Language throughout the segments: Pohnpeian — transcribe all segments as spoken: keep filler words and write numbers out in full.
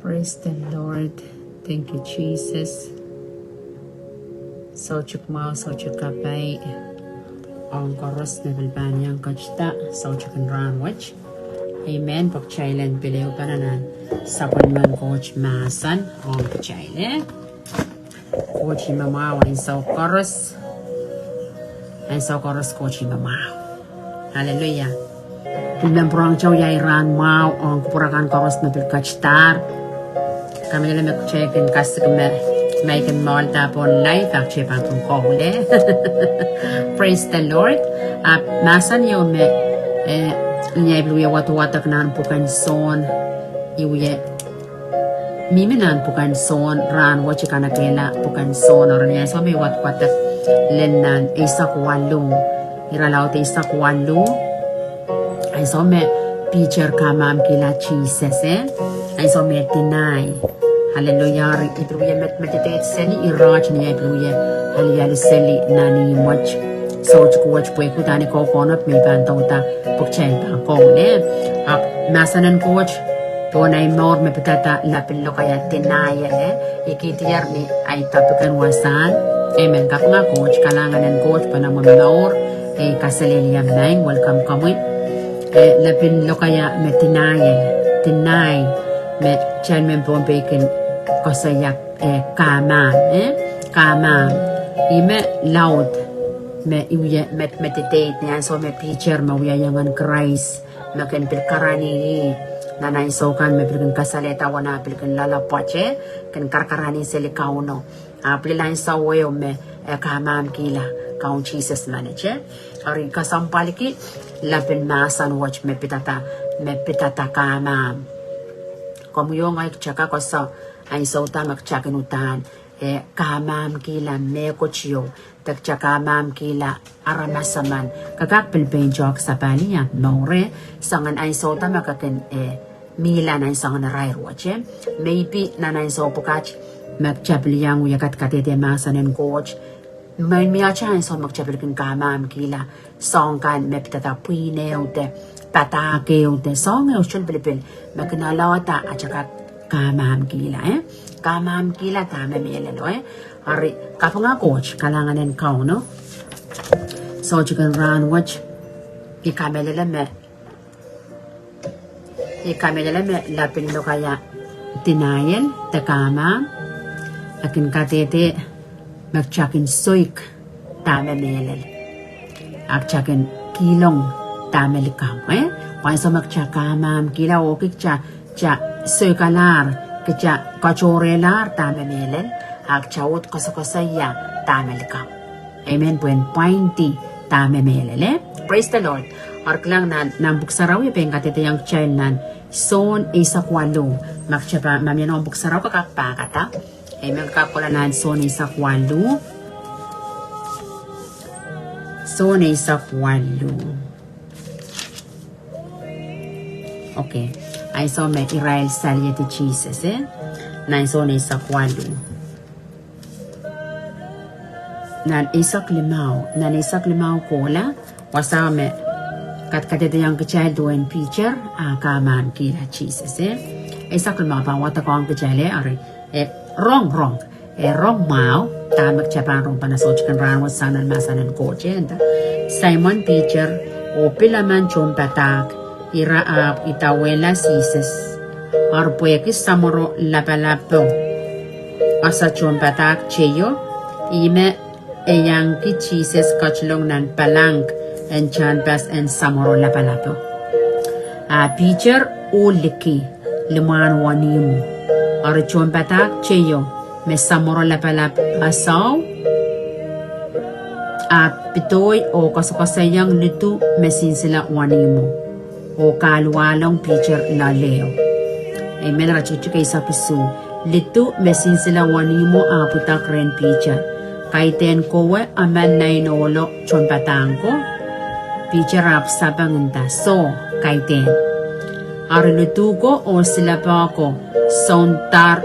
Praise the Lord. Thank you, Jesus. Soutik mwahu, soutik kapai ong koaros me pil pahn iang ketido soutik en rahn wet. Amen. Pwe kitail en pil ehupene nan sapwellimen Koht mahsen ong kitail, eh? Koht ih me mwahu ansou koaros. Ansou koaros Koht ih me mwahu. Hallelujah. Pil men pwurehng towei rahn mwahu ong kupwur akan koaros me pil ketidahr. Kamehlele me kitail kin kasik me, me I kin mwoalda pohn live, ahpw kitail pahn kin koul, eh? Praise the Lord. Ahpw mahsen ieu me, eh, ni ahi pil wie wadawadek nan pwuken Sohn, I wie mihmi nan pwuken Sohn, rahn wet I kanekehla pwuken Sohn, eri ni ansou me I wadawadek lel nan eisek waluh, irelaud eisek waluh, ansou me Piter kamahmkihla Sises, eh? Ansou me e deny. Hallelujah. Eri I pil wie med-, meditate seli, irehte ni ahi pil wie alialu seli nan imwet. Soutik wet pwehki uhdahn I kokonohp me I pahn douda pwe kitail pahn koul, eh? Ahpw mahsen en Koht pohn ahi mour me pidada lapin lokaia denial, eh? I kihdier ni ahi topic en wasahn. Amen. Kapinga Koht, kalahngan en Koht pwe nan omwi mour, eh, kaselehlie maing, welcome komwi. Eh, lapin lokaia me denial, deny, me kitail mehn Pohnpei kin koasoia, eh, kamahmw, eh? Kamahmw. Ih me laud me I wie med-, meditate ni ansou me Piter me wiahiong en Krais, me kin pil karani ih, nan ansou kan me pil kin kasalehda uwen ah pil kin loalopwoat, eh, kin karakarani seli Kauno. Ahpw lel ansou ehu me e kamahmkihla Kaun Sises menet, eh? Eri kesempwalki lapin mahsen wet me pidada, me pidada kamahmw. Komwi oh ngehi kitail kak koasoia ansou da me kitail kin uhdahn, eh, kamahmkihla mehkot ieu, de kitail kamahmkihla aramas emen. Ke kak pil pein tohk sapahl ni ahmw mour, eh, soangen ansou da me ke kin, eh, mihla nan soangen irair wet, eh? Maybe nan ansou pwukat me kitail pil iang wie kadkadehde mahsen en Koht, me mie atail ansou me kitail pil kin kamahmkihla soahng kan me pidada pwihn ehu de padahk ehu de soahng ehu sohte pilipil me kin alehda atail kak kamahmkihla, eh? Kamahmkihla dahme mehlelo, eh? Eri kapinga Koht, kalahngan en Kauno. Soutik en rahn wet, I kamehlele me I kamehlele me lapin lokaia denial de kamahmw, e kin kadehde me kitail kin soik dahme mehlel, ahpw kitail kin kihlong dahme likamw, eh? Pwe ansou me kitail kamahmkihla oh kitail, kitail soikalahr, kitail katohrelahr dahme mehlel, ahpw kitail uhd koasokoasoia dahme likamw. Amen. Pwehn pwaindi dahme mehlel, eh? Praise the Lord. Eri kilang nan, nan pwuhk sarawi e pein kadehdehiong kitail nan Sohn eisek waluh. Ma kitail pahn, ma mie noumw pwuhk sarawi ke kak pahkada. Amen. Ke kak kohla nan Sohn eisek waluh. Sohn eisek waluh. Okay. Ansou me irail saliedi Sises, eh? Nan Sohn eisek waluh. Nan eisek limau, nan eisek limau kohla, wasao me kadkadehdehiong kitail duwen Piter a kamahmkihla Sises, eh? Eisek limau pahn wadekohng kitail, eh, eri, eh, rong, rong. Eh, rong mwahu, dahme kitail pahn rong pana soutik en rahn wet sang nan mahsen en Koht, eh, nda. Simon Piter oh pil emen tohnpadahk, ira ahpw idawehla Sises. Eri pwehki samworo lapalapo ese tohnpadahk teio, ih me e iangki Sises ketilong nan palahng en tehnpas en samworo lapalapo. A Piter oh liki limwahn wenihmwo. Eri tohnpadahk teio me samworo lapalap eseo, ahpw pidohi oh koasokoasoiong lidu me sinsile wenihmwo, oh kahluwahlong Piter loaleo. Amen. Eri tikitik eisek isuh. Lidu me sinsile wenihmwo ahpw idek rehn Piter, Kaidehn kowe emen nein ohlo tohnpadahk ko? Piter ahpw sapeng nda, Soh, kaidehn. Eri lidu ko oh silepe ko soundahr,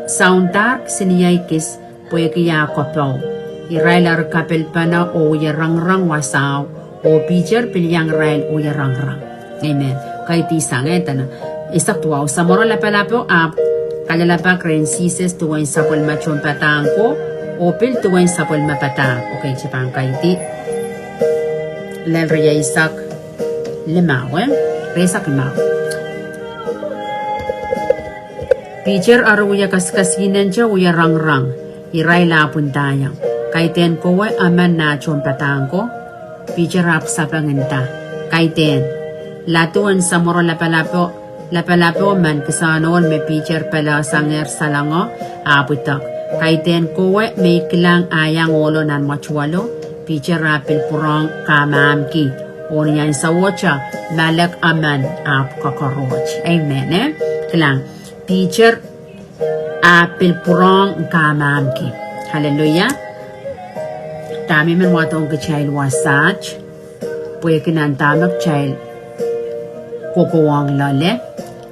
soundahr kisiniei kis pwehki ah koapoahu. Irail eri kapilpene oh wie rongorong wasao, oh Piter pil iang irail wie rongorong. Amen. Kaidehn sang, eh, dene. Eisek duwau. Samworo lapalapo ahpw Kalelapak rehn Sises duwen sapwellime tohnpadahk ko, oh pil duwen sapwellime padahk. Okay, se pahn kaidi. Lel rieisek limau, eh? Rieisek limau. Piter eri wie kaskasukuhlahte wie rongorong. Irail ahpw ndaiong, "Kaidehn kowe emen nah tohnpadahk ko?" Piter ahpw sapeng nda, "Kaidehn." Ladu en samworo lapalap, lapalap men kisehn ohl me Piter pelesangehr salengo, ahpw idek, "Kaidehn kowe me I kilang ah iang ohlo nan mwetuwelo?" Piter ahpw pil pwurehng kamahmki, oh ni ahnsowohte malek emen ahpw kokoaroht. Amen, eh? Kilang, Piter ahpw pil pwurehng kamahmki. Hallelujah. Dahme I men wadohng kitail wasaht, pwehki nan dahme kitail kohkohwong loale,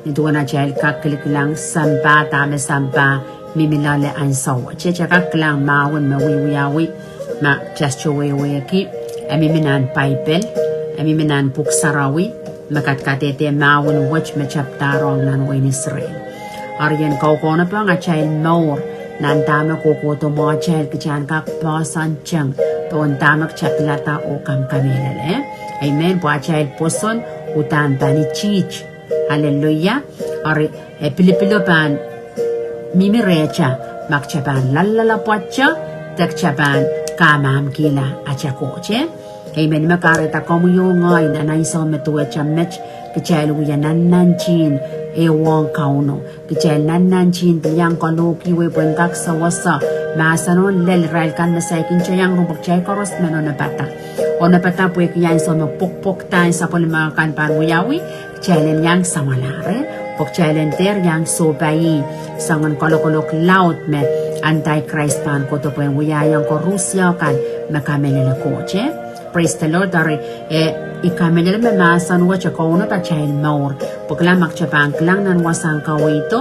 ni duwen atail kak kilikilang sampah, dahme sampah mihmi loale ahnsowo. Kitail kak kilang mahwen me wiewiawi, ma kitail sohte wehwehki, e mihmi nan Paipel, e mihmi nan Pwuhk Sarawi, me kadkadehde mahwen wet me tapdarohng nan wehin Israel. Eri en kaukaunopohng atail mour, nan dahme kohkohdo mwohtail, kitail en kak poahsoan teng pohn dahme kitail pilada oh kamkamehlele. Amen. Pwe atail pwoson uhdahn pahn itiht. Hallelujah. Eri e pilipilo pahn mihmi rehtail ma kitail pahn loalloalopwoat, de kitail pahn kamahmkihla atail Koht, eh? Amen. I men kahrehda komwi oh ngehi nan ansou me duwehte met kitail wia nannantihn ehuong Kauno. Kitail nannantihn pil iang kalohkiwei pwehn kak sewese mahsen oh lel irail kan me saikinte iang rong, pwe kitail koaros men onopada. Onopada pwehki ansou me pwokpwokdahn sapwellime kan pahn wiawi, kitail en iang samwalahre, pwe kitail en dehr iang sohpai soangen kalokolok laud me Antichrist pahn kohdo pwehn wiahiong koaros kan me kamehlele Koht, eh? Praise the Lord. Eri, eh, I kamehlele me mahsen wet e kaunop atail mour. Pwe kilang, ma kitail pahn kilang nan wasahn kaweid,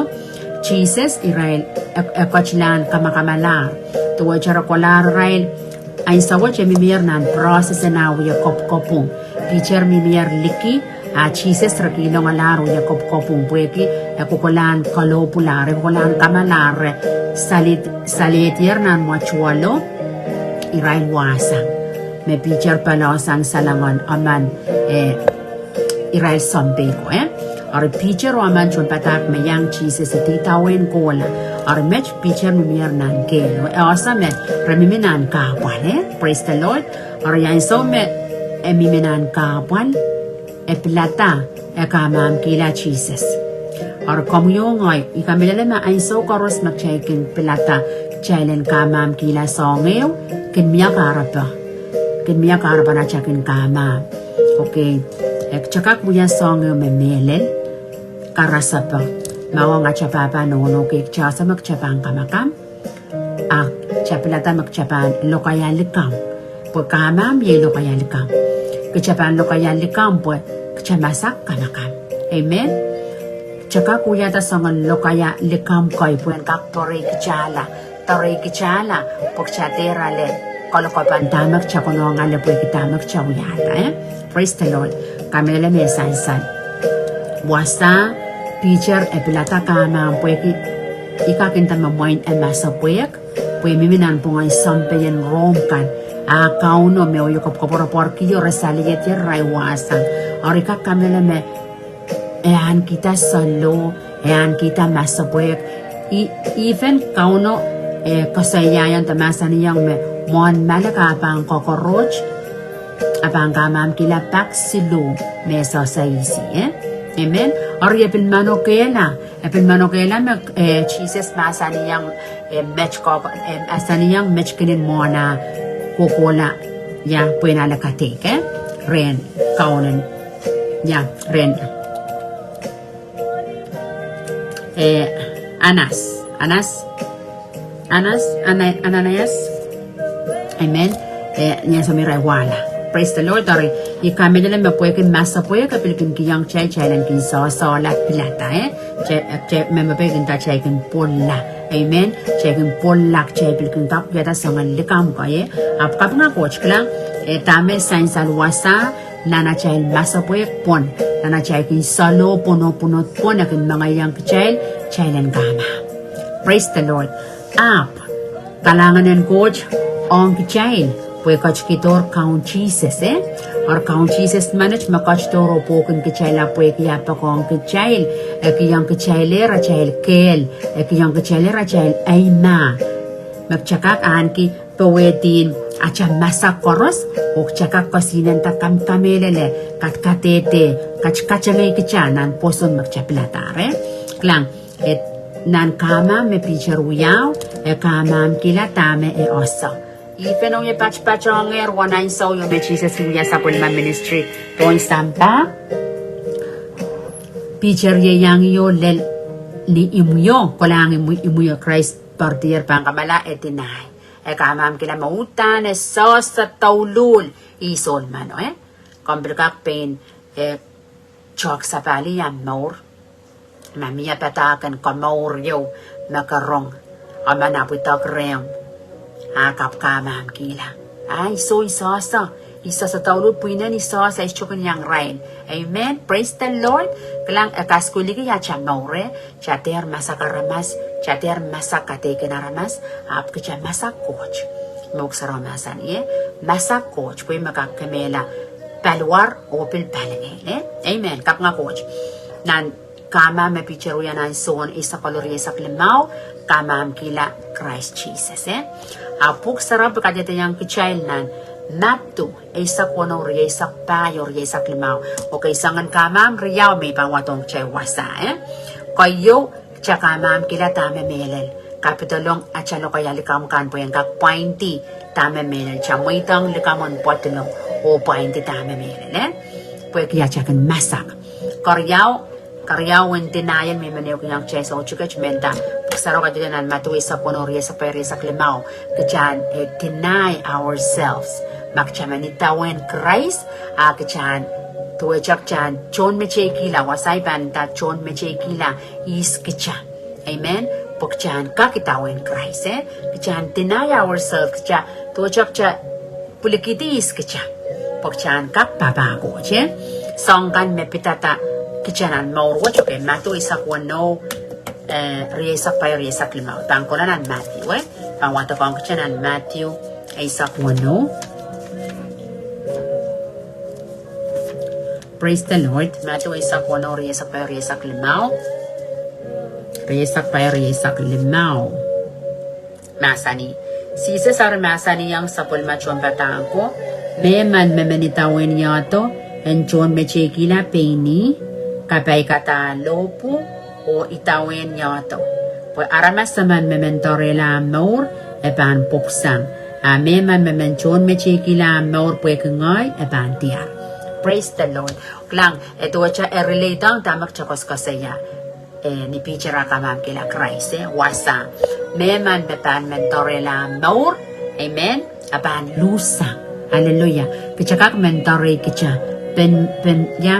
Sises, irail, e, e ketilahn kamakamalahr. Duwehte re kolahr irail, ahnsowohte e mihmier nan process en ah wie kopwukopwung. Piter mihmier liki, a Sises re kilongalahr wie kopwukopwung pwehki e kokolahn kalohpwulahr, e kokolahn kamalahr, re salehd, salehdier nan mwetuwelo, irail wahsang. Me Piter pelesangehr salengen emen, eh, irail sounpei ko, eh? Eri Piter oh emen tohnpadahk me iang Sises idawehn kohla. Eri met Piter mihmier nan kehl, oh e ese me re mihmi nan kahpwal, eh? Praise the Lord. Eri ansou me e mihmi nan kahpwal, e pilada e kamahmkihla Sises. Eri komwi oh ngehi, I kamehlele me ansou koaros me kitail kin pilada kitail en kamahmkihla soahngehu, kin mie kahrepe. Kin mie kahrepen atail kin kamahmk. Okay. E kitail kak wia soahngehu me mehlel, karasepe. Ma ong atail pahpa nohno, okay, kitail ese me kitail pahn kamakam, a kitail pilada me kitail pahn lokaia likamw. Pwe kamahmk iei lokaia likamw. Kitail pahn lokaia likamw pwe kitail masak kamakam. Amen. Kitail kak wiahda soangen lokaia likamw kei pwehn kak doarehkitailla. Doarehkitailla, pwe kitail dehr ale kalokapan dahme kitail konehng ale pwehki dahme kitail wiahda, eh? Praise the Lord. Kamehlele me sansal. Wasa, Piter e pilada kamahmk pwehki I kak nda me mwein e masepwehk, pwe e mihmi nanpwungen sounpeien Rom kan. A Kauno me wie kopwukopwur pwarkio re salehdier irail wahsang. Eri I kak kamehlele me e ahnekihda saloh, e ahnekihda masepwehk. I, even Kauno, eh, koasoiaiong de mahsanihong me mwohn malek a pahn kokoaroht, a pahn kamahmkihla pak siluh me sohte ihs, eh? Amen. Eri e pil manokehla, e pil manokehla me, eh, Sises mahsanihong, eh, met koko, eh, mahsanihong met kinin mwohn ah kohkohla, ia, pwehn ale kadeik, eh? Rehn Kauno, ia, rehn eh, Anas, Anas, Anas, Ana-, Ananias. Amen. Eh, ni ansou me irail wahla. Praise the Lord. Eri I kamehlele me pwehki masepwehk e pil kin kihong kitail, kitail en kin sohsohla pilada, eh? Kitail, eh, kitail, me, me pwehki nda kitail kin pwolla. Amen. Kitail kin pwolla, kitail pil kin kak wiahda soangen likamw kei, eh? Ahpw kapinga Koht, kilang, eh, dahme sansal wasa, Nan atail masepwehk pwon, nan atail kin saloh pwon oh pwunod pwon, e kin mengeiong kitail, kitail en kamahmw. Praise the Lord. Ahpw, kalahngan en Koht ong kitail, pwe e ketikihdohr Kaun Sises, eh? Eri Kaun Sises menet me ketidohr oh pwoukin kitail ahpw pwehki ah poakohng kitail, e kihong kitailehr atail kehl, e kihong kitailehr atail eimah. Me kitail kak ahneki powehdi atail masak koaros, oh kitail kak kesihnenda kamkamehlele, kadkadehde, kadkadehde kitail nan pwoson me kitail piladahr, eh? Kilang, e nan kamahmw me Piter wiahu, e kamahmkihla dahme e ese. Even oh e patpatohngehr wasa ansou ieu me Sises wia sapwellime ministry pohn sampah, Piter ieiang ieu lel ni imwio, kolahng imwi, imwio Krais poardier pahn kamala e deny. E kamahmkihla me uhdahn e sehse douluhl ih soulmeno, eh? Komw pil kak pein, eh, tohk sapahl ih ahmw mour. Ma mie padahk en komour ieu me ke rong, emen ahpw idek rehmw, a ke ahpw kamahmkihla. A I soh, I sehse, I sehse douluhl pwihnen I sehse, I sohte kin iang irail. Amen. Praise the Lord. Kilang, e kaskuhliki atail mour, eh? Kitail dehr masak aramas, kitail dehr masak kadeik en aramas, ahpw kitail masak Koht. Me Pwuhk Sarawi mahsanih, eh? Masak Koht, pwe me kak kemehla paliwar oh pil palingehn, eh? Amen. Kapinga Koht. Nan kamahmw me Piter wia nan Sohn eisek waluh rieisek limau, kamahmkihla Krais Sises, eh? A Pwuhk Sarawi kadehdehiong kitail nan Madiu eisek weneu rieisek pahieu rieisek limau. Okay, soangen kamahmw riau me I pahn wadohng kitail wasa, eh? Keieu, kitail kamahmkihla dahme mehlel. Kapidolong atail lokaia likamw kan pwe en kak pwaindi dahme mehlel. Kitail mweidohng likamw en pwadilong oh pwaindi dahme mehlel, eh? Pwehki atail kin masak. Keriau, keriau en denial me I men ehukihong kitail soutik et, mendahte Pwuhk Sarawi kadehde nan Madiu eisek weneu rieisek pahieu rieisek limau, kitail en, eh, deny ourselves. Ma kitail men idawehn Krais, a kitail en, duwehte kitail en tohnmeteikihla, wasa I pahn nda tohnmeteikihla ihs kitail. Amen. Pwe kitail en kak idawehn Krais, eh? Kitail en deny ourselves, kitail, duwehte kitail pwilikihdi ihs kitail. Pwe kitail en kak papah Koht, eh? Soahng kan me pidada kitail nan mour wet, okay, Madiu eisek weneu, eh, rieisek pahieu rieisek limau. Pahn kohla nan Madiu, eh? Pahn wadekohng kitail nan Madiu eisek weneu. Praise the Lord. Madiu eisek weneu rieisek pahieu rieisek limau. Rieisek pahieu rieisek limau. Mahsanih. Sises eri mahsanihong sapwellime tohnpadahk ko, mehmen me men idawehn iehdo, en tohnmeteikihla pein ih, kapaikada lohpwu, oh idawehn iehdo. Pwe aramas emen me men doarehla ahmw mour, e pahn pwuksang. A mehmen me men tohnmeteikihla ahmw mour pwehki ngehi, e pahn diar. Praise the Lord. Kilang, e duwehte e relatedohng dahme kitail koasoakoasoia, eh, ni Piter ah kamahmkihla Krais, eh, wasa. Mehmen me pahn men doarehla ahmw mour, amen, e pahn luhsang. Hallelujah. Kitail kak men doarehla kitail, pen, pen, ia,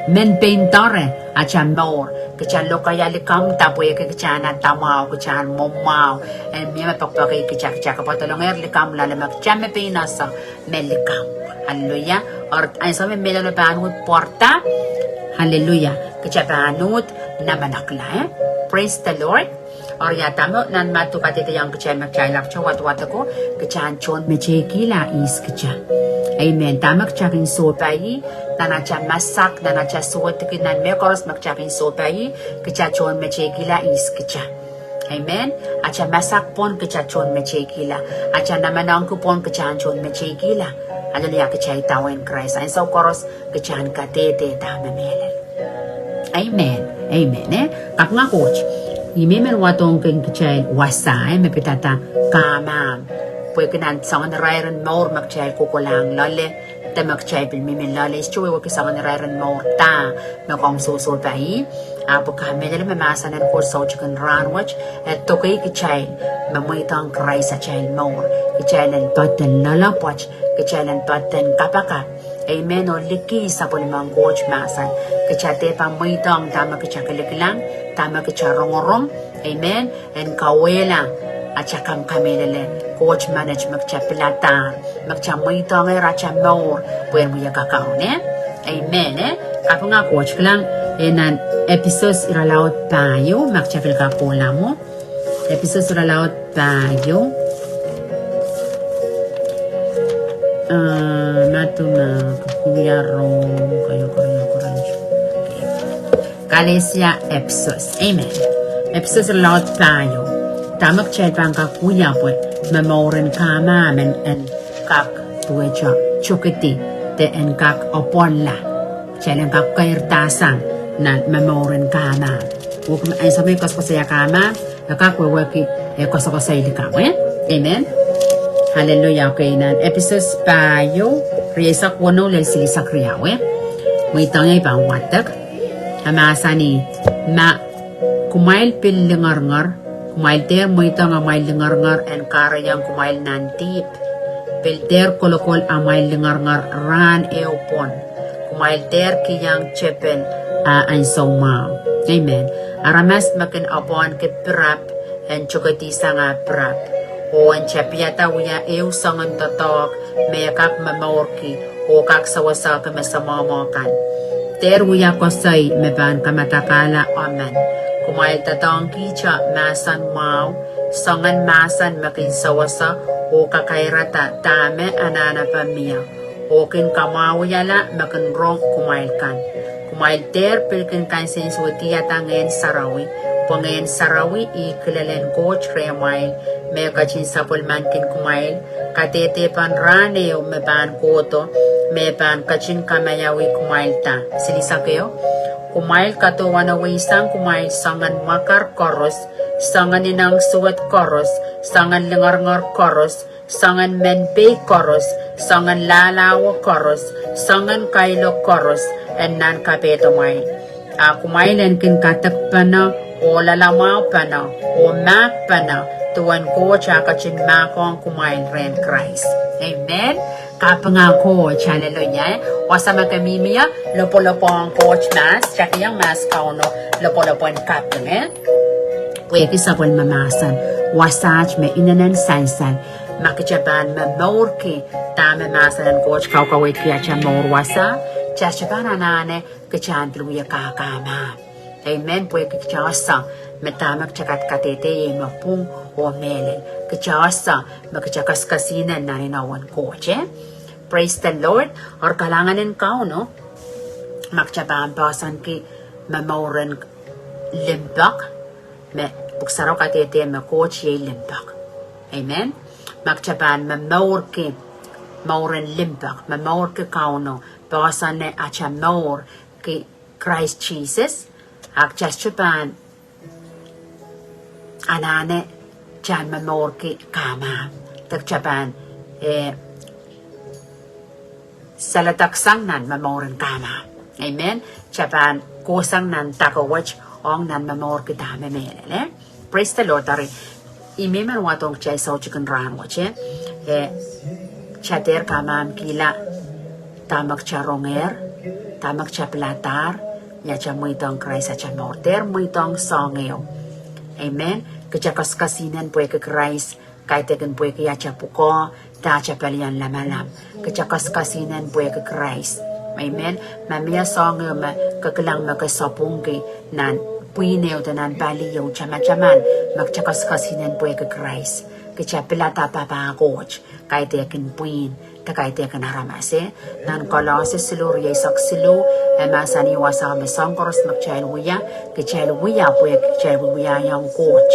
men pein doare atail mour. Kitail lokaia likamw da pwehki kitail en adamwahu, kitail en mwomwahu. En mie me poakpoake kitail, kitail kapwadolongehr likamw loale me kitail me pein ese me likamw. Hallelujah. Eri ansou me mehlel pahn uhd pwarada. Hallelujah. Kitail pahn uhd namenekla, eh? Praise the Lord. Eri ia dahme nan Madiu kadehdehiong kitail me kitail ahpwte wadwadeko, kitail en tohnmeteikihla ihs kitail. Amen. Dahme kitail kin sohpai, nan atail masak, nan atail suwedki, nan mehkoaros me kitail kin sohpai, kitail tohnmeteikihla ihs kitail. Amen. Atail masak pwon kitail tohnmeteikihla. Atail namenengki pwon kitail tohnmeteikihla. Hallelujah, kitail idawehn Krais. Ansou koaros kitail kadehde dahme mehlel. Amen. Amen, eh? Kapinga Koht. I men wadohng kin kitail wasa, eh, me pidada kamahmw. Pwehki nan soangen irairen mour me kitail kohkohlahng loale, de me kitail pil mihmi loale, I sohte wehwehki soangen irairen mour da me komw sohsohpai. Ahpw kamehlele me mahsen en Koht soutik en rahn wet, e doke kitail me mweidohng Krais atail mour. Kitail en poaden loalopwoat, kitail en poaden kapakap. Amen. Oh likih sapwellimen Koht mahsen. Kitail dehr pahn mweidohng dahme kitail kilikilang, dahme kitail rongorong. Amen. En kauwehla, atail kamehlele Koht manage me kitail piladahr, me kitail mweidohngehr atail mour pwehn wia kakaun, eh? Amen, eh? Kapinga Koht. Kilang, eh, nan Episos irelaud pahieu, ma kitail pil kak kohla mwo. Episos irelaud pahieu. Ah, Madiu, Mak, Luke, Rom, Kalesia, Episos. Amen. Episos irelaud pahieu. Dahme kitail pahn kak wia pwe me mouren kamahmw en kak duwehte tokedi, de en kak apwalla, kitail en kak kairdahsang nan me mouren kamahmw. Wuk me ansou me koasokoasoia kamahmw, e kak wehwehki, e koasokoasoailih kamwe. Amen. Hallelujah. Okay, nan Episos pahieu, rieisek weneu lel silihsek riau, eh? Mweidohng ie I pahn wadek. E mahsanih, ma kumwail pil lingeringer, kumwail dehr mweidohng amwail lingeringer en kahrehiong kumwail nan dihp, pil dehr kolokol amwail lingeringer rahn ehu pwon, kumwail dehr kihong tepel ah ansou mwahu. Amen. Aramas me kin apwohnki pirap en tokedihsang ah pirap, oh en tapiada wia ehu soangen doadoahk me e kak momourki oh kak sewesehki me semwehmwe kan. Dehr wia koasoi me pahn kamadakala emen. Kumwail doadoahngkihte mahsen mwahu, soangen mahsen me kin sewese oh kakairada dahme anahnepe mie, oh kin kamwahwihala me kin rong kumwail kan. Kumwail dehr pil kin kansensuwedihada Ngehn Sarawi, pwe Ngehn Sarawi ih kilelen Koht rehmwail, me ketin sapwellimankin kumwail kadehdepen rahn ehu me pahn kohdo, me pahn ketin kamaiauih kumwailda. Silihsek ehu. Kumwail kadohwaneweisang kumwail soangen mwakar koaros, soangen ineng suwed koaros, soangen lingeringer koaros, soangen men pei koaros, soangen lahlahwe koaros, soangen kailok koaros en nan kapehdomwail. A kumwail en kin kadekpene, oh loalamwahupene, oh mahkpene, duwen Koht ah ketin mahkohng kumwail rehn Krais. Amen. Kapinga Koht, hallelujah. Wasa me ke mihmi ie, lopwolopwohng Koht mahs, takiong mahs Kauno lopwolopwen kaping, eh? Pwehki sapwellime mahsen, wasaht me inenen sansal, ma kitail pahn momourki dahme mahsen en Koht kaukaweidki atail mour wasa, kitail pahn anahne kitail en pil wia kamahmw. Amen. Pwehki kitail ese me dahme kitail kadehde iei me pwung oh mehlel. Kitail ese me kitail kaskasihnen nan inowen Koht, eh? Praise the Lord. Eri kalahngan en Kauno, ma kitail pahn poahsoanki me mouren limpoak, me Pwuhk Sarawi kadehde me Koht iei limpoak. Amen. Ma kitail pahn momourki mouren limpoak, momourki Kauno, poahsoane atail mour ki Krais Sises, a kitail pahn anahne kitail momourki kamahmw, de kitail pahn, eh, saledeksang nan me mouren kamahmw. Amen. Kitail pahn kohsang nan dake wet ong nan momourki dahme mehlel, eh? Praise the Lord. Eri, I men wadohng kitail soutikin rahn wet, eh, kitail dehr kamahmkihla dahme kitail rongehr, dahme kitail piladahr, ni atail mweidohng Krais atail mour. Dehr mweidohng soahng ehu. Amen. Kitail kaskasihnen pwehki Krais, kaidehkin pwehki atail pwukoa, de atail palien lamalam. Kitail kaskasihnen pwehki Krais. Amen. Ma mie soahng ehu me ke kilang me ke sapwungki nan pwihn ehu de nan pali ehu, tamataman me kitail kaskasihnen pwehki Krais, kitail pilada papah Koht, kaidehkin pwihn de kaidehkin aramas, eh? Nan Kolose siluh, rieisek siluh, e mahsanih wasa me soahng koaros me kitail wia, kitail wia pwehki kitail wiewiahiong Koht.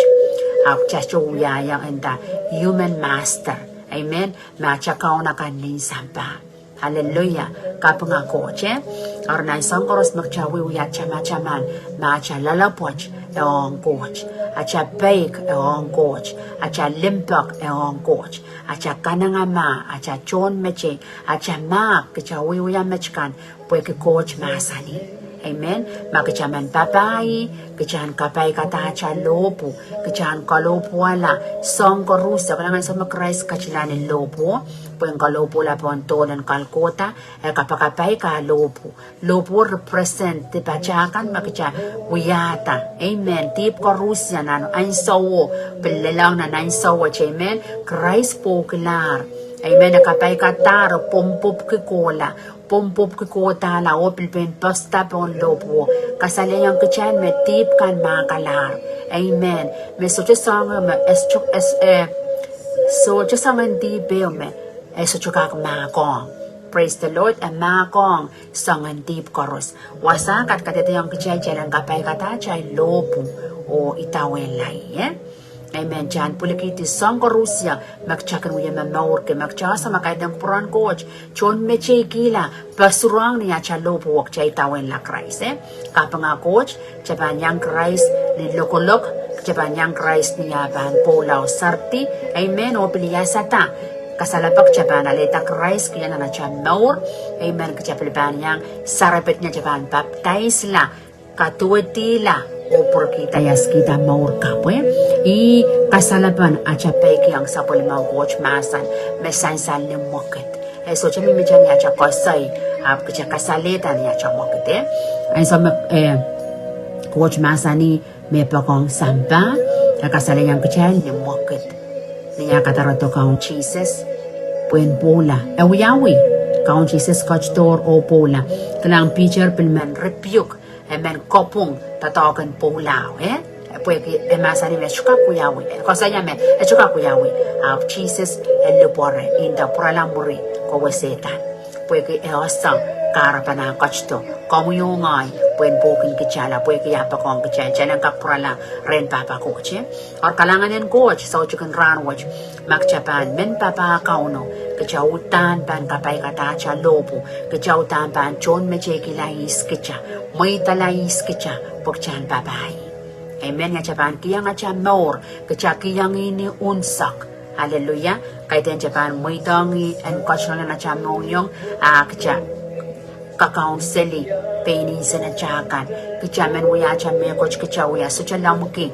Ahpw kitail sohte wiahiong nda human master. Amen. Ma atail kaun akan nin sampah. Hallelujah. Kapinga Koht, eh? Eri nan soahng koaros me kitail wiewia, tamataman me atail loalopwoat e ong Koht, atail peik e ong Koht, atail limpoak e ong Koht, atail kanengamah, atail tohnmetei, atail mahk, kitail wiewia met kan pwehki Koht mahsanih. Amen. Ma kitail men papah ih, kitail en kapaikada atail lohpwu, kitail en kalohpwuwala soahng koaros, e kilang ansou me Krais ketido ni lohpwu, Pwehn kalohpwuhla pohn dohl en Kalkoda, e kapakapaika lohpwu. Lohpwu represent dipatail kan me kitail wiahda. Amen. Dihp koaros nan ansou, pil lelohng nan ansou wet. Amen. Krais pwoukilahr. Amen. E kapaikadahr, pwumpwupwki kohla. Pwumpwupwki kohdahla oh pil pein poasoada pohn lohpwu. Kasalehiong kitail me dihp kan mahkalahr. Amen. Me sohte soangen me, eh, sohte soangen dihp ehu me e sohte kak mahkohng. Praise the Lord, e mahkohng soangen dihp koaros. Wasa kat kadehdehiong kitail, kitail en kapaikada atail lohpwu oh idawehn laie. Amen. Kitail pwilikihdi soahng koaros me kitail kin wie momourki, me kitail ese me kaidehn kupwuren Koht tohnmeteikihla, pasurohng ni atail lohpwu oh kitail idawehn la Krais, eh. Kapinga Koht, kitail pahn iang Krais ni lokolok, kitail pahn iang Krais ni ah pahn pwoula oh seridi. Amen. Oh pil iasada kasalapa, kitail pahn alehda Krais kihong nan atail mour. Amen. Kitail pil pahn iang sarepedi, kitail pahn papdaisla, kaduwedihla, oh pwurkihda, iaskihda mour kapw, eh. Ih kasalepen atail peikiong sapwellimomwi Koht mahsen me sansal ni mwekid. E sohte mihmi ni atail koasoi, ahpw kitail kasalehda ni atail mwekid, eh. Ansou me, eh, Koht mahsanih me poakohng sampah, e kasalehiong kitail ni mwekid. Ni ah kadarodo Kaun Sises pwehn pwoula, e wiawi. Kaun Sises ketidohr oh pwoula. Kilang, Piter pil men rebuke, e men kopwung doadoahk en pwoula, eh. Pwehki e mahsanih me e sohte kak wiawi, e koasoia me e sohte kak wiawi. Ahpw Sises e lipwoare, nda, pwurala mwuri, kowe Sehdan. Pwehki e ese kahrepen ah ketido. Komwi oh ngehi pwehn pwoukin kitail, pwehki ah poakohng kitail, kitail en kak pwurala rehn Pahpa Koht, eh. Eri kalahngan en Koht, soutik en rahn wet, ma kitail pahn men papah Kauno, kitail uhdahn pahn kapaikada atail lohpwu, kitail uhdahn pahn tohnmeteikihla ihs kitail, mweidala ihs kitail, pwe kitail en papah ih. Amen. Kitail pahn kihong atail mour, kitail kihong ih ni unsek. Aleluia. Kaidehn kitail pahn mweidohng ih en ketidohng atail mohngiong, a kitail kakaunseli pein nsenatail kan. Kitail men wia atail mehkot, kitail wia sohte lemmwiki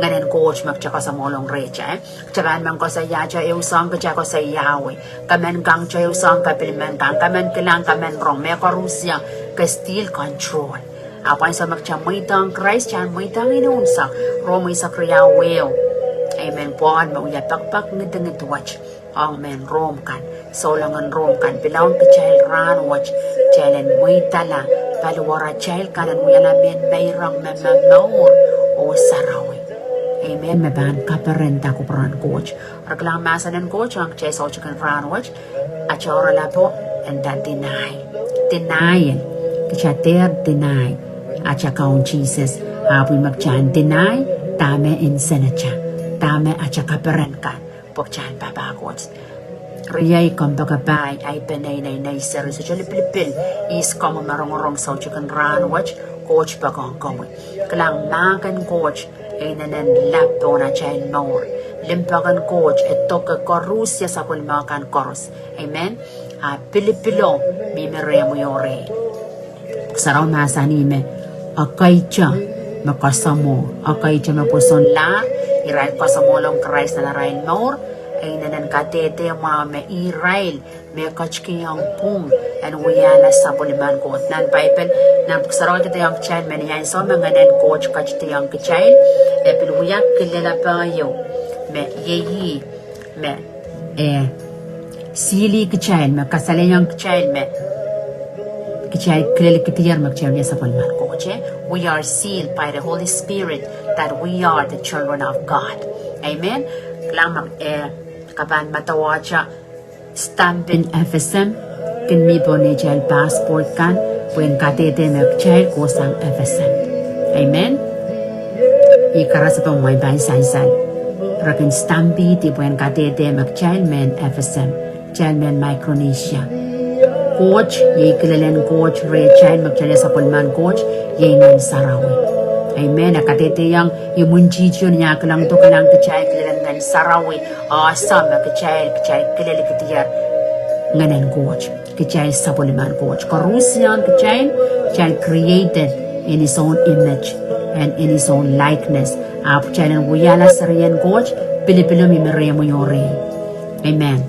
Ngehn en Koht me kitail kasamwolong rehtail. Kitail pahn men koasoiahte ehu soahng, kitail koasoiahte ehu. Ke men kangte ehu soahng, ke pil men kang, ke men kilang, ke men rong, mehkoaros, ke still control. Ahpw ansou me kitail mweidohng Krais, kitail mweidohng ih ni unsek. Rom eisek riau ehu. Amen. Paul me wia pekipek ngidingid wet ong mehn Rom kan, souleng en Rom kan, pilaun kitail rahn wet, kitail en mweidala paliwaratail kan en wiahla mehn meirong me momour oh sarawi. Amen. Me pahn kaperenda kupwuren Koht. Eri kilang mahsen en Koht ong kitail soutik en rahn wet, atail oaralapo en nda deny. Denial. Kitail dehr deny atail Kaun Sises. Ahpw me kitail deny dahme nsenatail, dahme atail kaperen kan, pwe kitail en papah Koht. Riei, kompoakepahi, ahi peneinei, nei seri, sohte lipilipil ihs komwi me rongorong soutik en rahn wet, Koht poakohng komwi. Kilang, mahk en Koht e inenen lap pohn atail mour. Limpoak en Koht e doke koaros, sapwellime kan koaros. Amen. A pilipilo mihmi rehmwi oh rehi. Sarawi mahsanih me, ekei te me kasamwo, ekei te me pwosonlahr, irail kasamwolong Krais nan arail mour, e inenen kadehde mwahu me irail me ketikihong pwung en wiahla sapwellimen Koht. Nan Paipel, nan Pwuhk Sarawi e dehdehng kitail me ni ansou me Ngehn en Koht ketidihong kitail, e pil wia kilelepe ieu me iei ih me, eh, sili kitail, me kasalehiong kitail me kitail kilelkidier me kitail wia sapwellimen Koht, eh? We are sealed by the Holy Spirit that we are the children of God. Amen. Kilang, eh, ke pahn medewe atail stamp en FSM kin mi pohn atail passport kan, pwehn kadehde me kitail kohsang FSM. Amen. Ih karasepe me pahn sansal. Re kin stamp ih pwehn kadehde me kitail mehn FSM, kitail mehn Micronesia. Koht, iei kilelen Koht rehtail me kitail wia sapwellimen Koht, iei Ngehn Sarawi. Amen. E kadehdehiong imwintihti ni ah kilangdo, kilang, kitail kilelen Ngehn Sarawi, a ese me kitail, kitail kilelkidier Ngehn en Koht. Kitail sapwellimen Koht. Koarusie kitail, kitail created in his own image and in his own likeness. Ahpw kitail en wiahla serien Koht, pilipilo mihmi rehmwi oh rehi. Amen.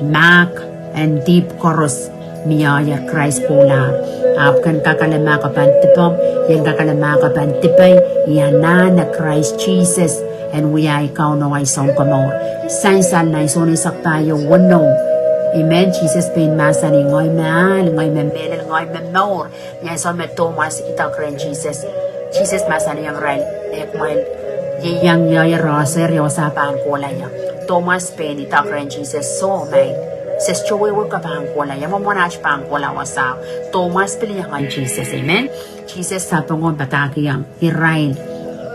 Mahk en dihp koaros mie Krais pwoulahr. Ahpw ken kak ale mahk pahn dipomw, ien kak ale mahk pahn dipei, I anahne Krais Sises en wia ei Kauno, ei Sounkomour. Sansal nan Sohn eisek pahieu weneu. Amen. Sises pein mahsanih, ngehi me ahl, ngehi me mehlel, ngehi me mour. Ni ansou me Tomas idek rehn Sises, Sises mahsanihong irail, eh, kumwail ieiang ie, ie, rohser, ie, wasa pahn kohla ie. Tomas pein idek rehn Sises, soh, maing, se sohte wehwehki ke pahn kohla ie, mwomwen aht pahn kohla wasao. Tomas pil iang Sises, amen. Sises sapeng oh padahkihong irail,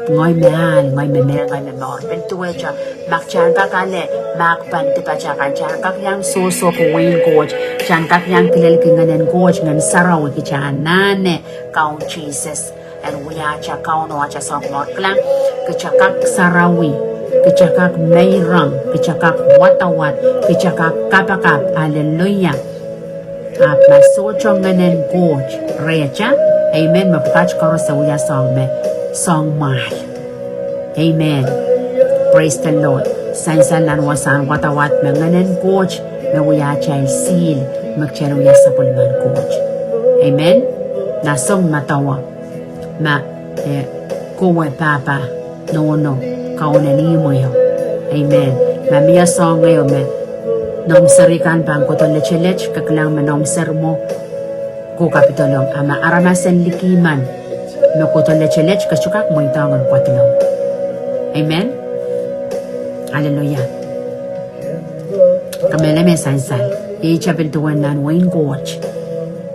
ngehi me ahl, ngehi me mehlel, ngehi me mour. Pil duwehte, ma kitail kak ale mahk pahn dipatail kan, kitail kak iang sohsohki wehin Koht, kitail kak iang kilelki Ngehnen Koht, Ngehn Sarawi, kitail anahne Kaun Sises en wia atail Kauno, atail Sounkomour. Kilang, kitail kak sarawi, kitail kak meirong, kitail kak wadawad, kitail kak kapakap. Aleluia. Ahpw ma sohte Ngehnen Koht rehtail, amen, me pwukat koaros e wia soahng me, soahng mwahl. Amen. Praise the Lord. Sansal nan wasahn wadawad me Ngehnen Koht me wia atail seal, me kitail wia sapwellimen Koht. Amen. Na soang madawa, ma, eh, kowe pahpa, nohno, kaunen imweo. Amen. Ma mie soahng ehu me noumw seri kan pahn kohdo letelet, ke kilang me noumw seri mwo, ke kapidolong. A ma aramas en liki men me kohdo letelet, ke sohte kak mweidohng en pwadilong. Amen. Aleluia. Kamehlele me sansal. Iei kitail pil duwen nan wehin Koht.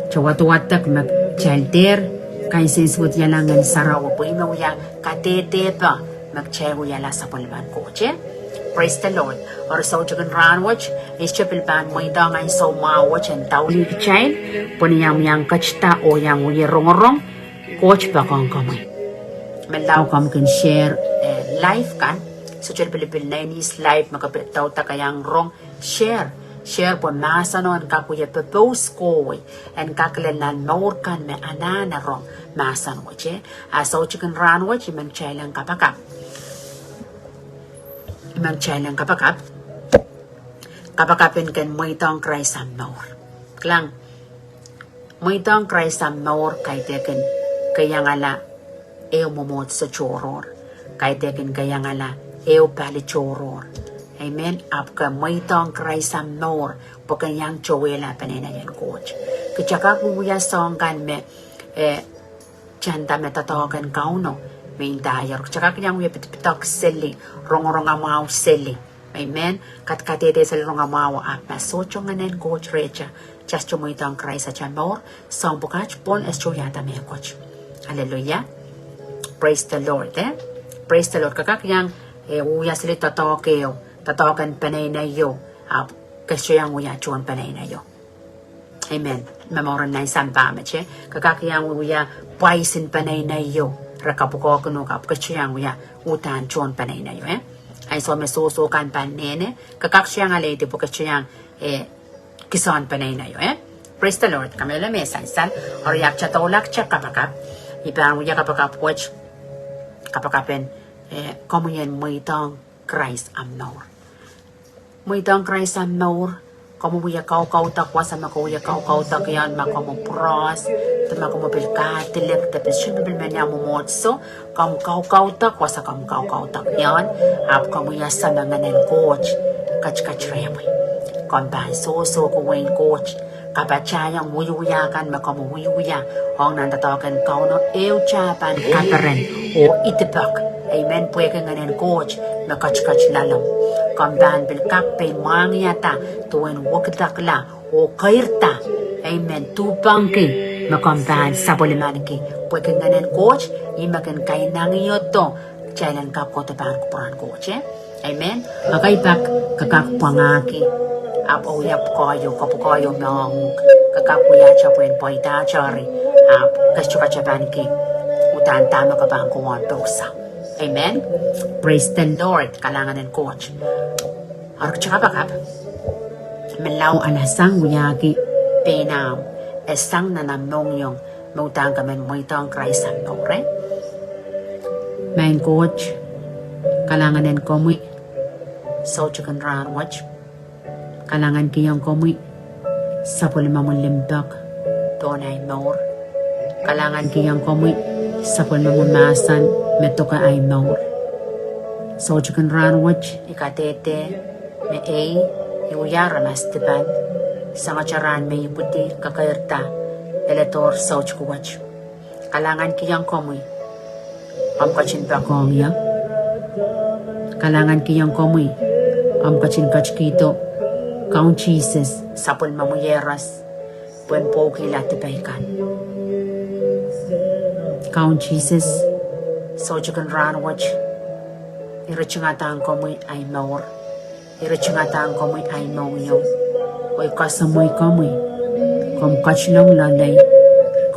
Kitail wadawadek me kitail dehr kansensuwedihala Ngehn Sarawi pwe ih me wia kadehde pwe me kitail wiahla sapwellimen Koht, eh? Praise the Lord. Eri soutik en rahnwet, I sohte pil pahn mweidohng ansou mwahu wet en daulih kitail, pwe ni omw iang ketida oh iang wie rongorong, Koht poakohng komwi. Menlau komw kin share, eh, live kan, sohte lipilipil nein ihs live me ke pil doadoahk iang rong, share, share pwe mahseno en kak wie pepous kohwei, en kak lel nan mour kan me anahne rong mahsen wet, eh? A soutik en rahnwet, I men kitail en kapakap. I men kitail en kapakap. Kapakap en ken mweidohng Krais omw mour. Kilang, mweidohng Krais omw mour kaidehkin keiangala ehu mwomwohdiso tohrohr. Kaidehkin keiangala ehu pali tohrohr. Amen. Ahpw ke mweidohng Krais omw mour pwe ke iang towehla peneineien Koht. Kitail kak wiewia soahng kan me, eh, tanda me doadoahk en Kauno me ndaiong kitail kak iang wie pidpidok seli, rongorong mwahu seli. Amen. Kadkadehde seli, rongamwahu. Ahpw ma sohte Ngehnen Koht rehtail, kitail sohte mweidohng Krais atail mour, soahng pwukat pwon e sohte wiahda mehkot. Hallelujah. Praise the Lord, eh? Praise the Lord. Ke kak iang, eh, wia seli doadoahk ehu, doadoahk en peneineio, ahpw ke sohte iang wia tohn peneineio. Amen. Me mour en nan sampah met, eh? Ke kak iang wia pwaisin peneineio, re kapwukoahkin uhk, ahpw ke sohte iang wia uhdahn tohn peneineio, eh? Ansou me sohso kan pahn nehne, ke kak sohte iang alehdi pwe ke sohte iang, eh, kisohn peneineio, eh? Praise the Lord. Kamehlele me sansal. Eri ahpw kitail doula kitail kapakap. I pahn wia kapakap wet, kapakap en, eh, komwi en mweidohng Krais omw mour. Mweidohng Krais omw mour, komw wie kaukaudok wasa me ke wie kaukaudok ie ma komw pwuroahs, de ma komw pil kahdilek, de pil sohte pil men iang mwomwohdiso, komw kaukaudok wasa komw kaukaudok ie, ahpw komw wia ese me Ngehnen Koht ketiket rehmwi. Komw pahn sohsohki wehin Koht, kapatahiong wiewia kan me komw wiewia ong nan doadoahk en Kauno, ehute pahn kaperen oh idipek. Amen. Pwehki Ngehnen Koht me ketiket loalomw, komw pahn pil kak pein mwahngiada duwen wekidekla oh keirda. Amen. Duhpengki me komw pahn sapwellimaniki. Pwehki Ngehnen Koht, ih me kin kainangihdo kitail en kak kohdo pahn kupwuren Koht, eh? Amen. Ekei pak ke kak pwangahki, ahpw e wia pwukoa ieu, ke pwukoa ieu me ong uhk, ke kak wiahte pwehn pweidahte eri, ahpw ke sohte kak tapaniki uhdahn dahme ke pahn kohwong pousa. Amen. Praise the Lord. Kalahngan en Koht. Eri kitail kapakap. Menlau, a na sang wiahki pein ahmw, e sang nan ahmw mohngiong, me uhdahn ke men mweidohng Krais omw mour, eh? Maing Koht, kalahngan en komwi, soutik en rahnwet. Kalahngan kihong komwi sapwellimomwi limpoak pohn ahi mour. Kalahngan kihong komwi sapwellimomwi mahsen me doke ahi mour. Soutik en rahnwet I kadehde me ei I wia aramas dipan, sangete rahn me I ipwidi kakairada leledohr soutik wet. Kalahngan kihong komwi omw ketin poakohng ie. Kalahngan kihong komwi omw ketin ketikihdo Kaun Sises sapwellimomwi Iehros pwehn pwoukihla dipei kan. Kaun Sises, soutik en rahnwet I ritingadahng komwi ahi mour. I ritingadahng komwi ahi mohngiong, oh I koasoamwei komwi komw ketilong loalei,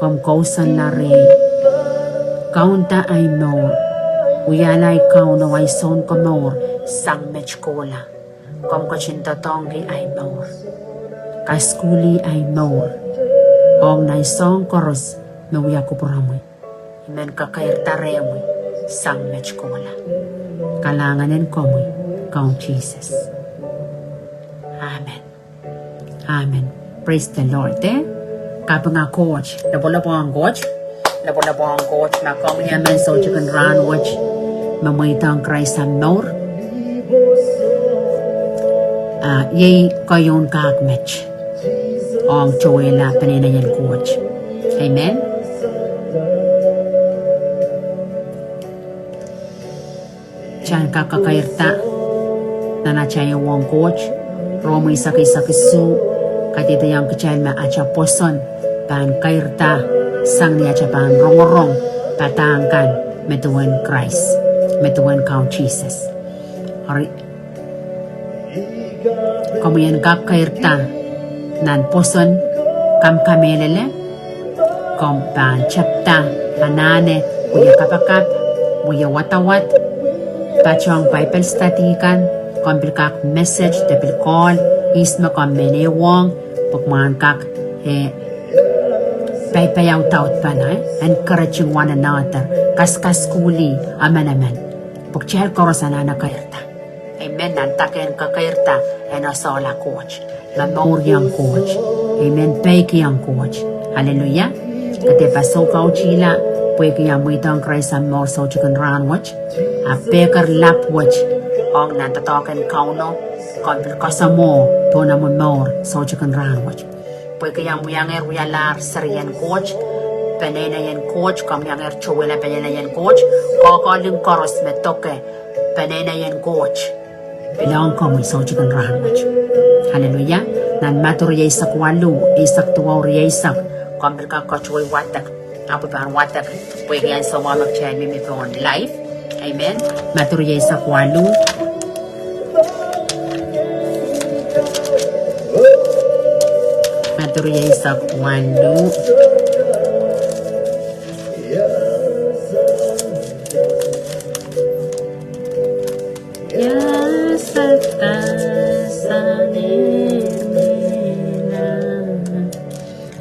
komw kousoanla rehi, kaunda ahi mour, wiahla ahi Kaun oh ahi Sounkomour sang met kohla. Komw ketin doadoahngki ahi mour, kasukuhlih ahi mour ong nan soahng koaros me wia kupwuromwi. I men kakairada rehmwi sang met kohla. Kalahngan en komwi, Kaun Sises. Amen. Amen. Praise the Lord, eh? Kapinga Koht, lopwolopwohng Koht, lopwolopwohng Koht, ma komwi emen soutik en rahnwet me mweidohng Krais omw mour, ah, iei keieun kak met ong towehla peneineien Koht. Amen. Kitail en kak kakairada nan atail ehuong Koht. Rom eisek, eisek isuh kadehdehiong kitail me atail pwoson pahn kairada sang ni atail pahn rongorong padahk kan me duwen Krais, me duwen Kaun Sises. Eri komwi en kak kairada nan pwoson, komw kamehlele, komw pahn tepda anahne, wia kapakap, wia wadawad, patohng Bible study kan, komw pil kak message de pil call ihs me komw men ehuong, pwe kumwail en kak, eh, paipai audaudpene, eh, encouraging one another, kaskasukuhlih emenemen, pwe kitail koaros anahne kairada. Amen. Nan dake en kakairada en esehla Koht, momouriong Koht. Amen. Peikiong Koht. Aleluia. Ke dehr pasou kautihla pwehki omw mweidohng Krais omw mour soutik en rahnwet, ahpw pehker lap wet ong nan doadoahk en Kauno, komw pil koasoamwo pohn omw mour soutik en rahnwet. Pwehki omw wiangehr wialahr serien Koht, peneineien Koht, komw wiangehr towehla peneineien Koht, koakoahlin koaros me doke peneineien Koht pil ong komwi soutik en rahnwet. Aleluia. Nan Madiu rieisek waluh, eisek duwau rieisek, komw pil kak ketido wadek, ahpw I pahn wadek pwehki ansou mwahu me kitail mihmi pohn live. Amen. Madiu rieisek waluh. Madiu rieisek waluh.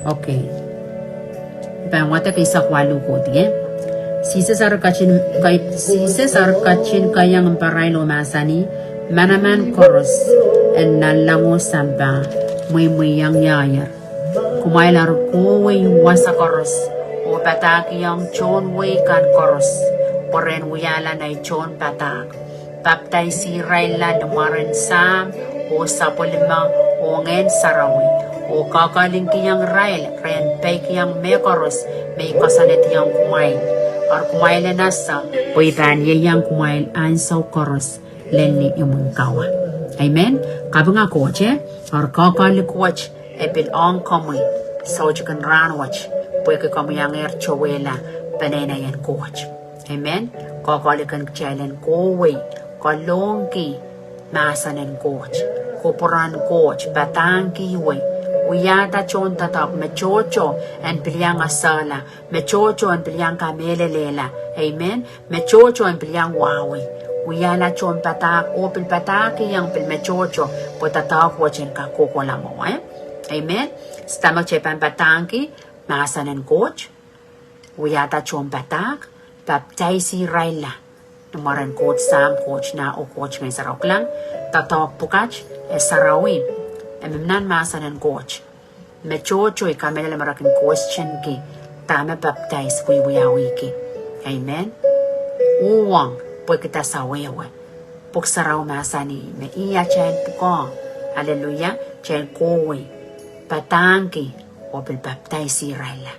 Okay. I pahn wadek eisek waluh kohdi, eh? Sises eri ketin, ke-, Sises eri ketin keiong mparail oh mahsanih: Manaman koaros en nanleng oh sampah mweimweiong ieier. Kumwail eri kohwei wasa koaros oh padahkihong tohn wehi kan koaros pwe ren wiahla nei tohnpadahk. Papdaisihirailla ni mwaren Sahm oh Sapwellime oh Ngehn Sarawi, oh koakoahlingkihong irail ren peikiong mehkoaros me I koasoanehdiong kumwail. Eri kumwail en ese pwe I pahn ieiang kumwail ansou koaros lel ni imwin kawa. Amen. Kapinga Koht, eh? Eri koakoahlik wet e pil ong komwi soutik en rahnwet, pwehki komwi iangehr towehla peneineien Koht. Amen. Koakoahlik en kitail en kohwei, koalohngki mahsen en Koht, kupwuren Koht, padahngkihwei, wiahda tohndoadoahk me tohto en pil iang esehla, me tohto en pil iang kamehlelehla. Amen. Me tohto en pil iang wahwei, wiahla tohnpadahk oh pil padahkihong pil me tohto, pwe doadoahk wet en kak kohkohla mwowe. Amen. Stamach e pahn padahngki mahsen en Koht, wiahda tohnpadahk, papdaisihirailla ni mwaren Koht Sahm, Koht Nah oh Koht Ngehn Sarawi. Kilang, doadoahk pwukat e sarawi. E mih nan mahsen en Koht. Me tohto I kamehlele me re kin questionki dahme baptize wiewiawihki. Amen. Uhwong pwehki dah sawehwe. Pwuhk Sarawi mahsanih me ih atail pwukoa. Aleluia. Atail kohwei. Padahngki oh pil baptize irailla.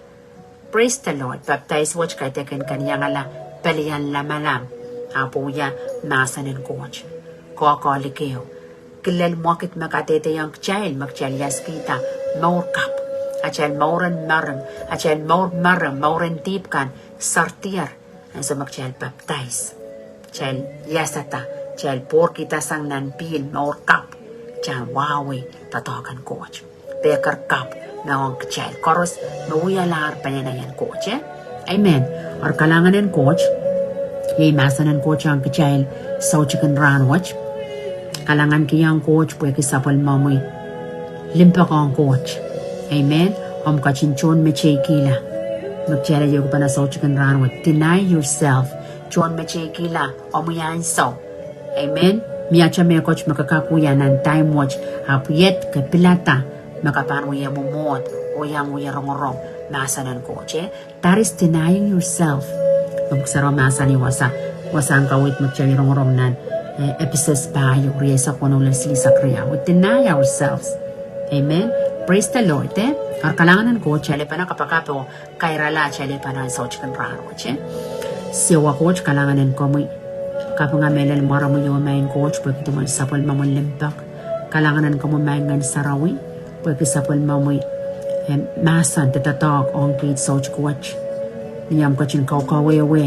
Praise the Lord. Baptize wet kaidehkin ken iangala pelian lamalam. Ahpw wia mahsen en Koht. Koakoahliki ehu. Kilel mwekid me kadehdehiong kitail me kitail iasihkihda mour kapw. Atail mour en mering, atail mour mering, mour en dihp kan, sarawi, ansou me kitail baptize. Kitail iasada, kitail pwourkihda sang nan pihl mour kapw. Kitail wahwei doadoahk en Koht. Pehker kapw me ong kitail koaros me wialahr peneinei en Koht, eh? Amen. Eri kalahngan en Koht, iei mahsen en Koht ong kitail soutikin rahn wet. Kalahngankihong Koht pwehki sapwellimomwi limpoak ong Koht. Amen. Omw ketin tohnmeteikihla. Me kitail iang kupwurki soutikin rahn wet. Deny yourself. Tohnmeteikihla omwi ansou. Amen. Mie atail mehkot me ke kak wia nan time wet, ahpw iet ke pilada me ke pahn wie mwomwohd oh iang wie rongorong mahsen en Koht, eh? That is denying yourself. Pwuhk Sarawi mahsanih wasa, wasahn kaweid me kitail rongorong nan, eh, Episos pahieu, rieisek weneu lel silihsek riau. We deny ourselves. Amen. Praise the Lord, eh? Eri kalahngan en Koht, kitail pahn kapakap oh kairala atail pahn soutikin rahn wet, eh? Siohwa Koht, kalahngan en komwi. Kapinga mehlel mwaromwi oh Maing Koht pwehki duwen sapwellimomwi limpoak. Kalahngan en komwi Maing Ngehn Sarawi pwehki sapwellimomwi, eh, mahsen de doadoahk ong kiht soutik wet. Ni omw ketin kaukawehwe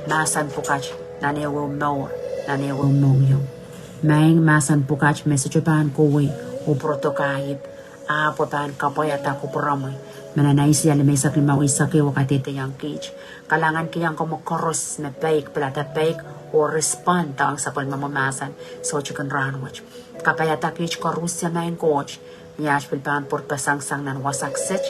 mahsen pwukat nan ehuehu mour, nan ehuehu mohngiong. Maing, mahsen pwukat me sohte pahn kohwei oh pwurodo kahiep, ahpw pahn kapwaiada kupwuromwi. Me nan Aiseia limeisek limau eisek ehu kadehdehiong kiht. Kalahngankihong komwi koaros me peik, pilada peik oh respond ong sapwellimomwi mahsen soutikin rahn wet. Kapaiada kiht koaros, Maing Koht. Ni aht pil pahn pwurpeseng sang nan wasa kiset,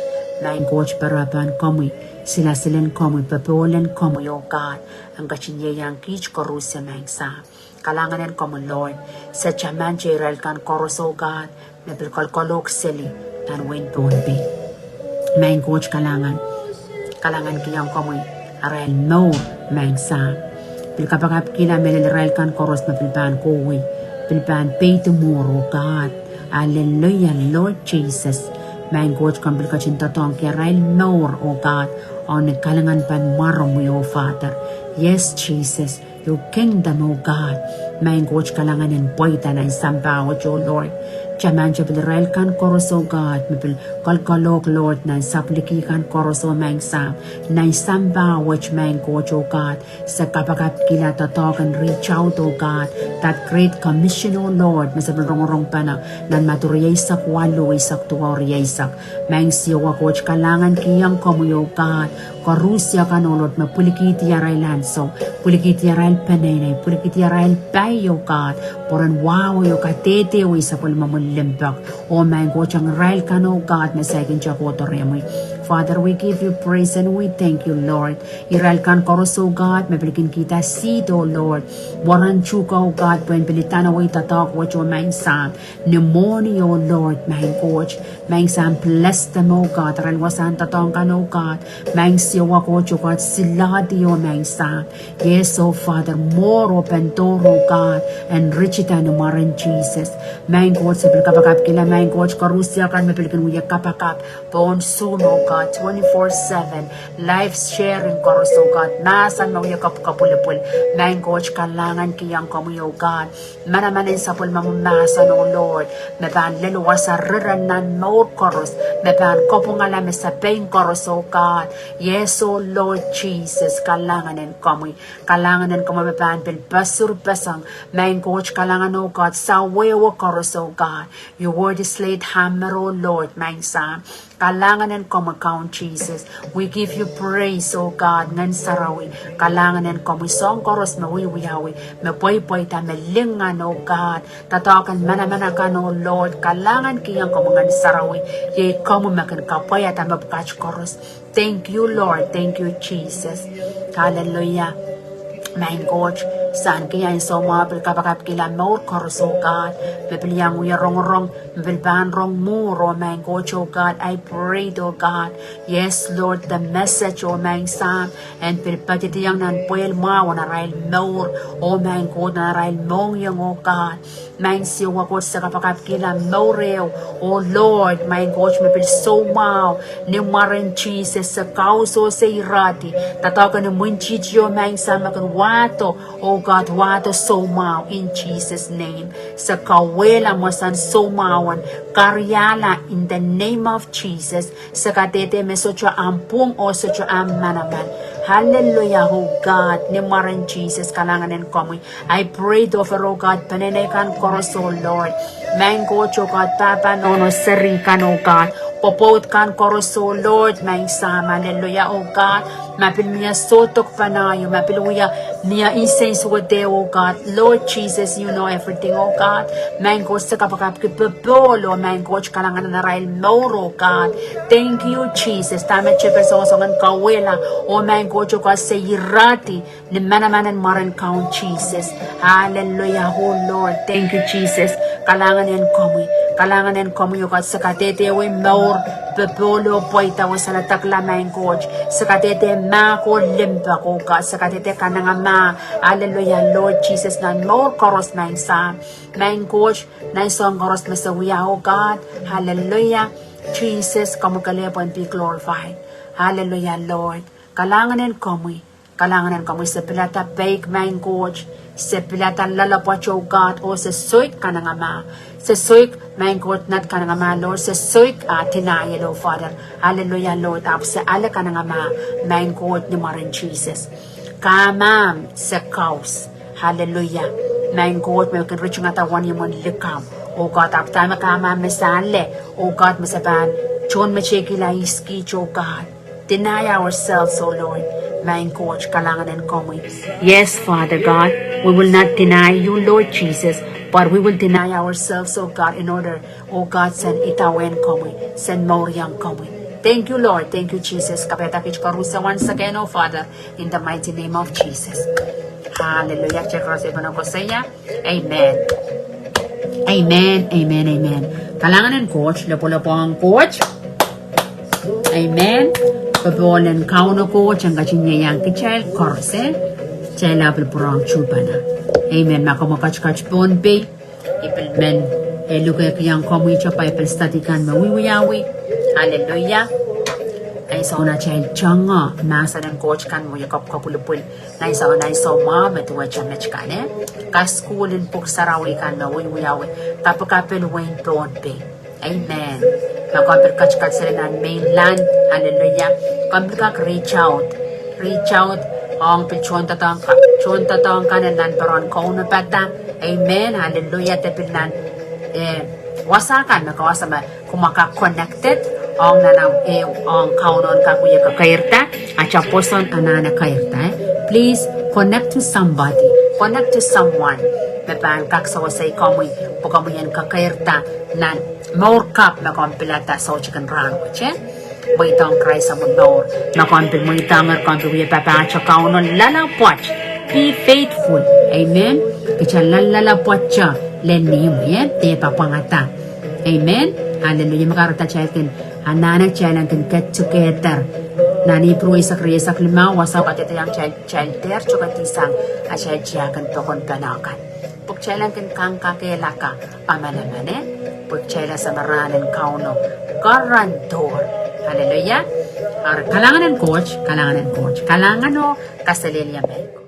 Maing Koht, pere pahn komwi, silasilen komwi, popohlen komwi, oh God, en ketin ieiang kiht koaros, Maing Sahm. Kalahngan en komwi Lord, se tamante irail kan koaros, oh God, me pil kolkolohk seli nan wehin Pohnpei. Maing Koht, kalahngan, kalahngankihong komwi arail mour, Maing Sahm. Pil kapakapkihla mehlel irail kan koaros me pil pahn kohwei, pil pahn peidi mwuhr, oh God. Hallelujah, Lord Jesus. Maing Koht, komw pil ketin doadoahngki arail mour, oh God, ong ni kalinganpen mwaromwi, oh Father. Yes, Jesus. Your kingdom, oh God. Maing Koht, kalahngan en pweida nan sampah wet, oh Lord. Tamante pil irail kan koaros, oh God, me pil kolkolohk, Lord, nan sapwellime kan koaros, oh Maing Sahm. Nan sampah wet, Maing Koht, oh God, se kapakapkihla doadoahk en reach out, oh God, that great commission, oh Lord, me se pil rongorongpene nan Madiu rieisek waluh, eisek duwau, rieisek. Maing Siohwa Koht, kalahngankihong komwi, oh God, koaros kan, oh Lord, me pwilikihdi arail ansou, pwilikihdi arail peneinei, pwilikihdi arail pai, oh God, pwe ren wahwei oh kadehdehwei sapwellimomwi limpoak. Oh Maing Koht, ong irail kan, oh God, me saikinte kohdo rehmwi. Father, we give you praise and we thank you, Lord. Irail kan koaros, oh God, me pil kin kihda seed, oh Lord, mwaren tuhke, oh God, pwehn pil idanawei doadoahk wet, oh Maing Sahm. Ni mwohni, oh Lord, Maing Koht. Maing Sahm, bless them, oh God. Arail wasahn doadoahk kan, oh God. Maing Siohwa Koht, oh God, silahrdi, oh Maing Sahm. Yes, oh Father, more open door, oh God, en ritida ni mwaren Sises. Maing Koht, se pil kapakapkihla, Maing Koht, koaros kan me pil kin wie kapakap pohn Zoom, oh God, twenty-four seven, live sharing koaros, oh God, mahsen me wie kapwukapwulipwil. Maing Koht, kalahngankihong komwi, oh God. Manaman en sapwellimomwi mahsen, oh Lord, me pahn lel wasa rere nan mour koaros, me pahn kapwungala me se pein koaros, oh God. Yes, oh Lord Jesus, kalahngan en komwi. Kalahngan en komwi me pahn pil pesurpeseng. Maing Koht, kalahngan, oh God, sawehwe koaros, oh God. Your word is laid hammer, oh Lord, Maing Sahm. Kalahngan en komwi, Kaun Sises. We give you praise, oh God, Ngehn Sarawi. Kalahngan en komwi, soahng koaros me wiewiawi, me pweipweida, me lingan, oh God. Doadoahk en manaman akan, oh Lord. Kalahngankihong komwi, Ngehn Sarawi. Iei komwi me kin kapwaiada mepwukat koaros. Thank you, Lord. Thank you, Jesus. Hallelujah. Maing Koht, Sang kei ansou mwahu pil kapakapkihla mour koaros, oh God, me pil iang wie rongorong, me pil pahn rong mwuhr, oh Maing Koht, oh God, I prayed, oh God. Yes, Lord, the message, oh Maing Sahm, en pil patohdohng nan pwehl mwahu nan arail mour, oh Maing Koht, nan arail mohngiong, oh God. Maing Siohwa Koht, se kapakapkihla mour ehu, oh Lord, Maing Koht, me pil soumwahu, ni mwaren Sises, se kaus oh se iradi, doadoahk en imwintihti, oh Maing Sahm, me kin wahdo, oh God, wahdo soumwahu in Jesus' name. Se kauwehla mwomwen soumwahu en kariahla in the name of Jesus. Se kadehde me sohte ahmw pwung oh sohte ahmw manaman. Hallelujah, oh God, ni mwaren Sises, kalahngan en komwi. I prayed over, oh God, peneinei kan koaros, oh Lord. Maing Koht, oh God, pahpa, nohno, seri kan, oh God, pwopwoud kan koaros, oh Lord, Maing Sahm, hallelujah, oh God. Ma pil mie sohte dok pahn aio, ma pil wia mie insensuwed, oh God. Lord Jesus, you know everything, oh God. Maing Koht, se kapakapki popohl, oh Maing Koht, kalahngan en arail mour, oh God. Thank you, Jesus. Dahme tepel songosong en kauwehla, oh Maing Koht, oh God, se iradi ni manaman en mwaren Kaun Sises. Hallelujah, oh Lord. Thank you, Jesus. Kalahngan en komwi. Kalahngan en komwi, oh God, se kadehdehiong mour popohl oh pweida oh saledekla, Maing Koht. Se kadehde mahk oh limpoak, oh God. Se kadehde kanengamah. Hallelujah, Lord Jesus, nan mour koaros, Maing Sahm. Maing Koht, nan soahng koaros me se wia, oh God. Hallelujah. Jesus, komwi kelehpw en be glorified. Hallelujah, Lord. Kalahngan en komwi. Kalahngan en komwi. Se pilada peik, Maing Koht. Se pilada loalopwoat, oh God, oh se soik kanengamah. Se soik, Maing Koht, not kanengamah, Lord. Se soik, ah, denial, oh Father. Hallelujah, Lord. Ahpw se ale kanengamah, Maing Koht, ni mwaren Sises. Kamahmw se kaus. Hallelujah. Maing Koht, me kin ritingada wenihmw en likamw, oh God. Ahpw dahme kamahmw me se ale, oh God, me se pahn tohnmetehkihla ihs kiht, oh God. Deny ourselves, oh Lord. Maing Koht, kalahngan en komwi. Yes, Father God, we will not deny you, Lord Jesus, but we will deny ourselves, oh God, in order, oh God, sen idawehn komwi, sen mouriong komwi. Thank you, Lord. Thank you, Jesus. Kapaiada kiht koaros once again, oh Father, in the mighty name of Jesus. Hallelujah. Kitail koaros pahn koasoia, amen. Amen, amen, amen. Kalahngan en Koht, lopwolopwohng Koht. Amen. Popohl en Kauno Koht en ketin ieiang kitail koaros, eh? Kitail ahpw pil pwurehng tuhpene. Amen. Ma komw ketiket Pohnpei, I pil men, eh, lukehkiong komwi Bible study kan me wiewiawi. Hallelujah. Ansou atail tangoh mahsen en Koht kan me wie kapwkapwilipwil, nan ansou, nan ansou mwahu me duwehte met kan, eh? Kasukuhl en Pwuhk Sarawi kan me wiewiawi, kapakapin wehin Pohnpei. Amen. Ma komw pil ketiket seri nan mainland, hallelujah, komw pil kak reach out. Reach out ong pil tohndoadoahk ka-, tohndoadoahk kan en nan peren kaunopada. Amen. Hallelujah. De pil nan, eh, wasa kan me ke wasa me kumwa kak connected ong nan, eh, ong Kauno en kak wie kakairada, atail pwoson anahne kairada, eh. Please connect to somebody, connect to someone me pahn kak sewese komwi, pwe komwi en kakairada nan mour kapw me komw pilada soutikin rahnwet, eh. Mweidohng Krais omwi mour. Ma komw pil mweidohngehr, komw pil wie papahte Kauno loalopwoat. Be faithful. Amen. Kitail loalloalopwoat lel ni imwi, eh, de papwangada. Amen. Hallelujah. Me kahrehda kitail kin anahne kitail en kin get together. Nan Ipru eisek, rieisek limau, wasa kadehdehiong kitail, kitail dehr tokedihsang atail tiahk en pokon pene kan, pwe kitail en kin kangkakehlaka emenemen, eh, pwe kitail ese me rahn en Kauno karanih. Hallelujah. Eri kalahngan en Koht, kalahngan en Koht, kalahngan oh kaselehlie mehkot.